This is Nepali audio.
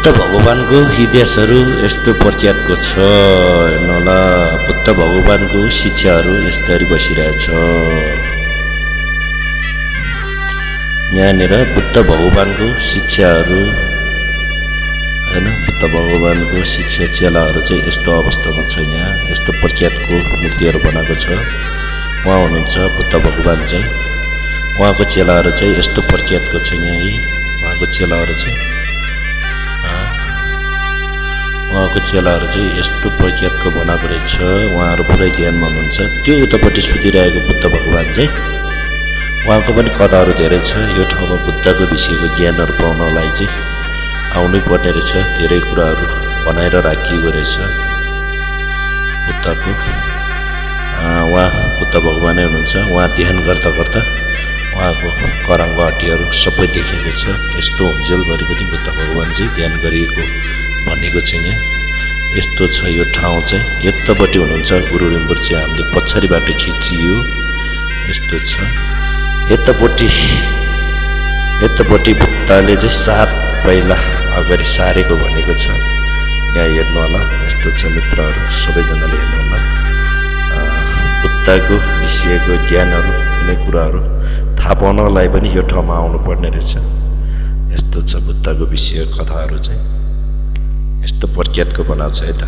बुद्ध भगवानको उपदेशहरू यस्तो प्रख्यातको छ हेर्नुहोला। बुद्ध भगवानको शिक्षाहरू यसरी बसिरहेछ। यहाँनिर बुद्ध भगवानको शिक्षाहरू हैन, बुद्ध भगवानको शिक्षा चेलाहरू चाहिँ यस्तो अवस्थामा छ। यहाँ यस्तो प्रख्यातको मूर्तिहरू बनाएको छ। उहाँ हुनुहुन्छ बुद्ध भगवान चाहिँ, उहाँको चेलाहरू चाहिँ यस्तो प्रख्यातको छ। यहाँ उहाँको चेलाहरू चाहिँ यस्तो प्रख्यातको बनाएको रहेछ। उहाँहरू पुरै ध्यानमा हुनुहुन्छ। त्यो उतापट्टि सुतिरहेको बुद्ध भगवान चाहिँ उहाँको पनि कथाहरू धेरै छ। यो ठाउँमा बुद्धको विषयको ज्ञानहरू पाउनलाई चाहिँ आउनै पर्ने रहेछ। धेरै कुराहरू बनाएर राखिएको रहेछ बुद्धको। उहाँ बुद्ध भगवानै हुनुहुन्छ। उहाँ ध्यान गर्दा गर्दा उहाँको कराङ्ग हड्डीहरू सबै देखेको छ। यस्तो हुन्जेलभरि पनि बुद्ध भगवान चाहिँ ध्यान गरिएको भनेको छ। यहाँ यस्तो छ यो ठाउँ चाहिँ। यतापट्टि हुनुहुन्छ गुरु रिम्पोछे, हामीले पछाडिबाट खिचियो। यस्तो छ। यतापट्टि बुद्धले चाहिँ 7 पहिला अगाडि सारेको भनेको छ। यहाँ हेर्नु होला। यस्तो छ मित्रहरू, सबैजनाले हेर्नु होला। बुद्धको विषयको ज्ञानहरू, कुनै कुराहरू थाहा पाउनलाई पनि यो ठाउँमा आउनुपर्ने रहेछ। यस्तो छ बुद्धको विषय कथाहरू चाहिँ यस्तो प्रख्यातको बनाएको छ यता।